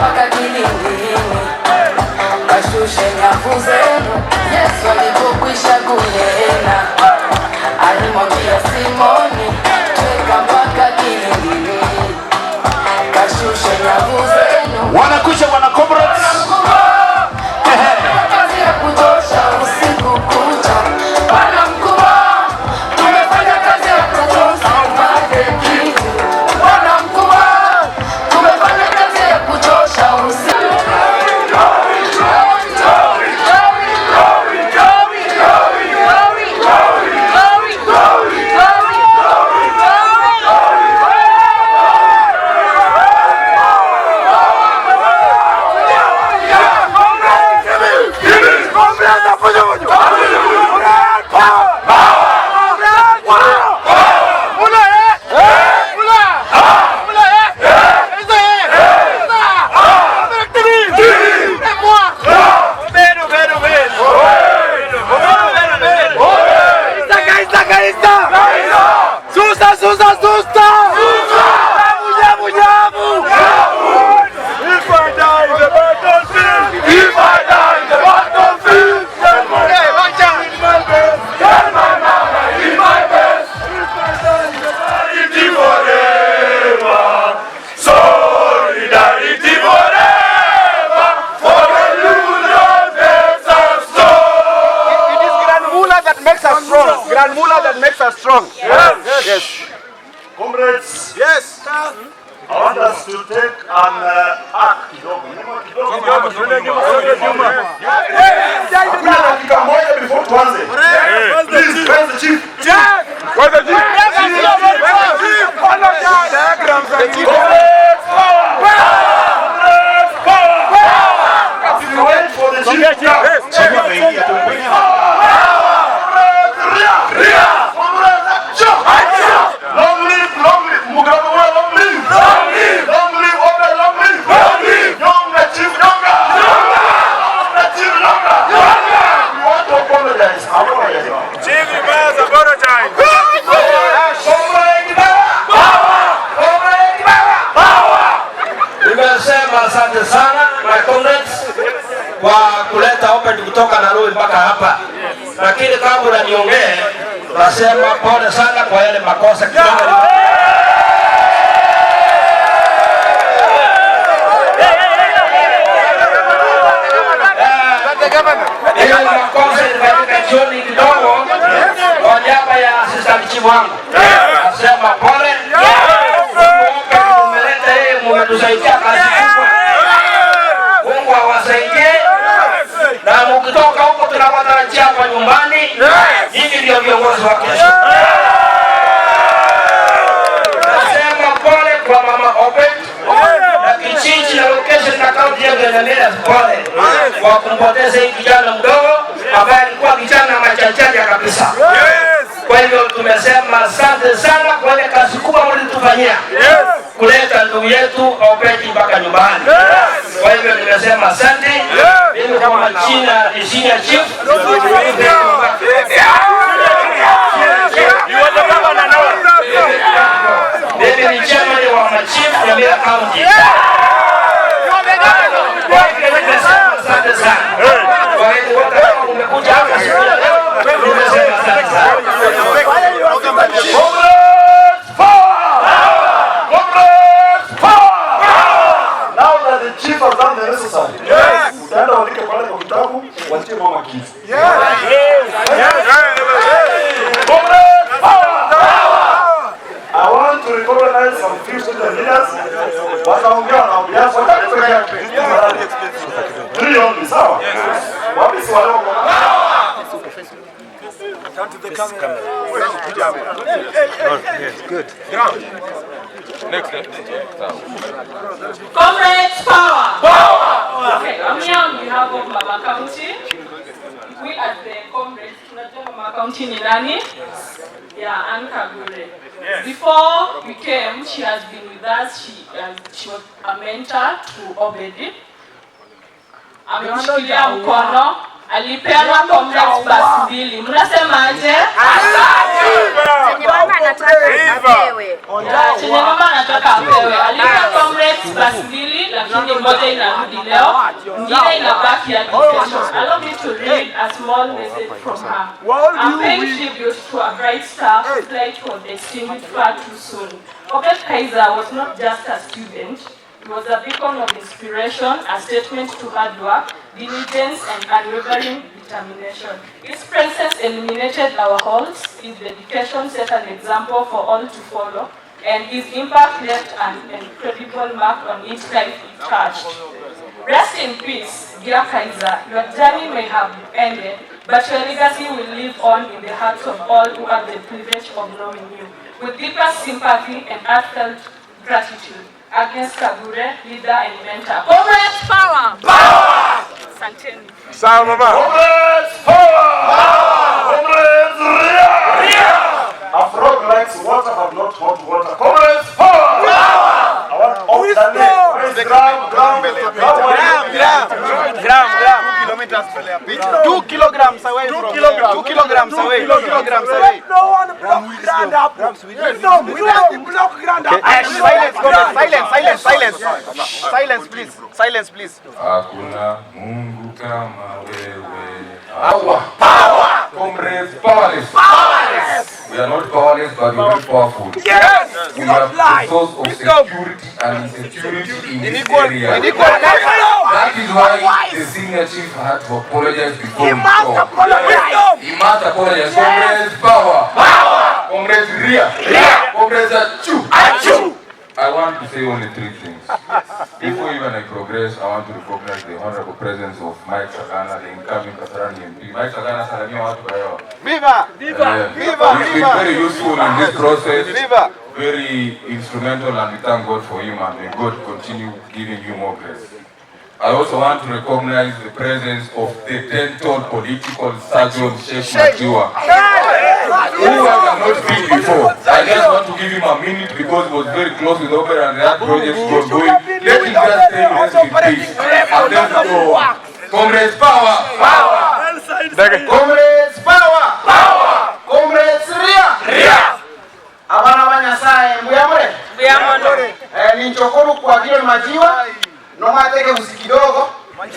Mpaka kilindini, kashushe nyavu zenu. Yesu alipokwisha kunena, alimwambia Simoni, tweka mpaka kilindini, kashushe nyavu zenu. Wanakuja wana comrades. Kazi ya kuchosha usiku kucha. Bwana mkubwa, tumefanya kazi ya kuchosha upate kitu. Bwana mkubwa, tumefanya kazi ya kuchosha usiku. Susa, susa, susa! Jamu, jamu, jamu! If I die in the battlefield, if I die in the battlefield, tell my mama in my best, tell my mama in my best. If I die in the Solidarity forever, solidarity forever, for the union makes us strong. It is Grand Mullah that makes us strong. Grand Mullah that makes us strong. Yes. Yes. Comrades, Yes. I want us to take an arc kidogo. Nyuma kidogo. Hakuna dakika moja before tuanze. Please, where's the chief? Where's the chief? Comrades, power! Comrades, power! As we wait for the chief to come. Comrades, ria! Ria! Comrades, action! Action! Long live, long live, Mugabe, long live! Long live! Long live, Obe, long live! Long live! Nyonga, chief, nyonga! Nyonga! Nyonga, chief, nyonga! Nyonga! We want to apologize. Apologize. Comrade, power! Comrade, power! Nimesema asante sana, my comrades, kwa kuleta Obed kutoka Nairobi mpaka hapa, lakini kabla niongee, nasema pole sana kwa yale makosa kidogo. Hiyo makosa ilifanyika jioni kidogo, kwa niaba ya assistant chief wangu nasema pole. Obed mumeleta yeye, mumetusaidia kazi kubwa. Mungu awasaidie, na mkitoka huko tunawatarajia hapa nyumbani. Nyinyi ndio viongozi wa kesho. Nasema pole kwa mama Obed na kijiji na location na kaunti yetu ya Nyamira, pole kwa kumpoteza hii kijana mdogo ambaye alikuwa kijana machachari kabisa. Kwa hivyo tumesema asante sana kwa ile kazi kubwa mlitufanyia kuleta ndugu yetu Obed mpaka nyumbani. Kwa hivyo nimesema asante. Mimi kama China senior chief, mimi ni chairman wa machief Nyamira County. Kwa hivyo nimesema asante sana. Kwa hivyo wote ambao mmekuja hapa siku ya leo, nimesema asante sana. Comrades, power! Comrades, power! Now that the chief has done the necessary, utaenda uandike pale kwa kitabu, watie mama keys. Comrades, power! I want to recognize some few student leaders. Wataongea wanaongea, watatu peke yake. Three only, sawa? Wapi si wale wako? Turn to the camera. Good. Comrades, power! Power! Okay, I'm here on behalf of Mama County. We as the comrades, tunajua Mama County ni nani? Yeah, Ann Kagure. Before we came, she has been with us. She was a mentor to Obedi. Amemshikilia mkono, alipeana comrades basi mbili. Mnasemaje? Chenye mama anataka apewe. Yeah, chenye mama anataka apewe. Alipea comrades basi mbili, lakini lakini moja inarudi leo, ingine inabaki hadi kesho. Allow me to read a small message from her. I'm paying tribute to a bright star whose light was extinguished far too soon. Obed Kaiser was not just a student. He was a beacon of inspiration, a statement to hard work, diligence, and unwavering determination. His presence illuminated our halls, his dedication set an example for all to follow, and his impact left an incredible mark on each life he touched. Rest in peace, dear Kaiser. Your journey may have ended, but your legacy will live on in the hearts of all who have the privilege of knowing you. With deepest sympathy and heartfelt gratitude, Agnes Kagure, leader and mentor. Comrades, power! Power! Asanteni. Sawa mama. Comrades, power! Power! Comrades, ria! Ria! A frog likes water but not hot water. Comrades, power! Power! I want off the leg. Gram, gram, gram, gram, gram, gram. 2 kilometers. 2 kilograms away. 2 kilograms. 2 kilograms away. 2 kilograms away. No one block ground up. No, we don't block ground up. Silence, silence, silence, silence, silence, please, silence, please. Hakuna Mungu kama wewe. Power, power, comrades, powerless, powerless. We are not powerless, but we are powerful. Yes, we are the source of security and insecurity in this area. That is why the senior chief had to apologize before he must apologize. He must apologize. Comrades, power, power. Comrades, ria, ria. Comrades, achu, achu. I want to say only three things. Before even I progress, I want to recognize the honorable presence of Mike Sagana, the incoming Kasarani MP. Mike Sagana, salamia watu kwa hewa. Viva! Viva! Viva! He's been very useful in this process. Viva! Very instrumental, and we thank God for him, and may God continue giving you more grace. I also want to recognize the presence of the dental political surgeon, Sheikh Majiwa, who I have not seen before. I just want to give him a minute because he was very close with Obed and that project was going. Let him just stay rest in peace. And then go on. Comrades, power! Power! Comrades, power! Power! Comrades, ria! Ria! Abana ba Nyasaye, mbuyamore? Mbuyamore. Ninchokuru kwa Gideon Majiwa. Noma teke usi kidogo,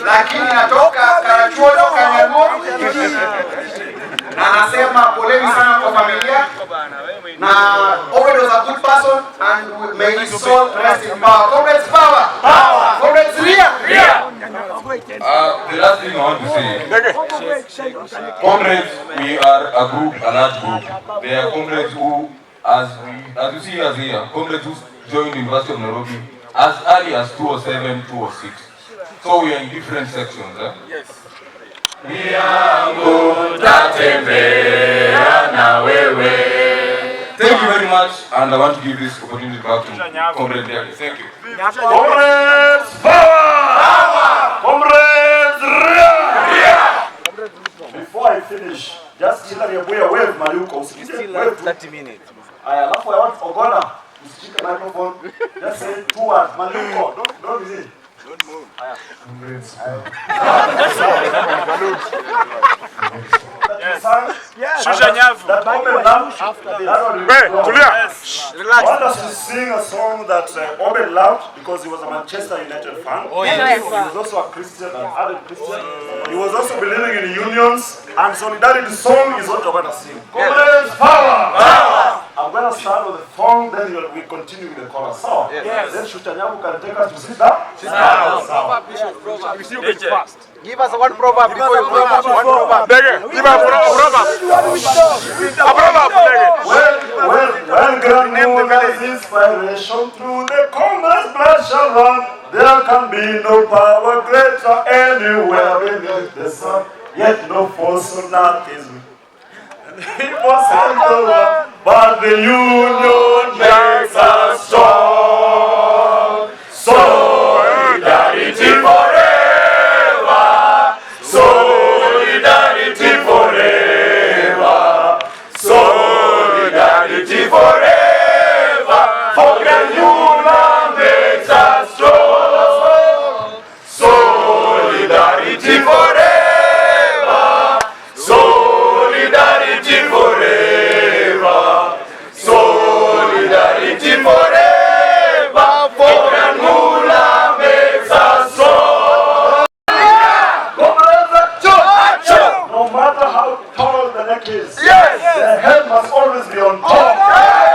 lakini natoka Karachuonyo Kanyago, na nasema poleni sana kwa familia, na Obed was a good person and may his soul rest in power. Comrades, power! Power! Comrades, ria! Ria! The last thing I want to say, comrades, we are a group, a large group. There are comrades who, as you see us here, comrades who joined the University of Nairobi as early as 2007, 2006. So we are in different sections. Eh? Yes. Thank you very much, and I want to give this opportunity back to Comrade Ndege. Thank you. Comrades, power! Power! Comrades, ria! Ria! Before I finish, just Hilary Abuya wave Mayuko. Still have 30 minutes. Alafu I want Ogona. Usishike microphone. Just say two words. Maluko. Don't be. Don't move. Yes. Shusha nyavu. That Obed loved. Hey, tulia. Relax. I want us to sing a song that Obed loved because he was a Manchester United fan. Oh, yes. He was also a Christian, an ardent Christian. He was also believing in unions and solidarity song is what we're going to sing. Comrades, power! Power! I'm going to start with the song, then we continue with the chorus. So, yes. Then Shushanyabu can take us to sit down. Sit down. Give us one proverb before you go. One proverb. Give us proverb. A proverb. When Grand Mullah's inspiration through the comrades' blood shall run, there can be no power greater anywhere beneath the sun. Yet no force on earth is but the union makes us strong. Solidarity forever. Solidarity forever. Solidarity forever. For the union makes us strong. Solidarity forever. Solidarity forever. Solidarity staircase. The head must always be on top.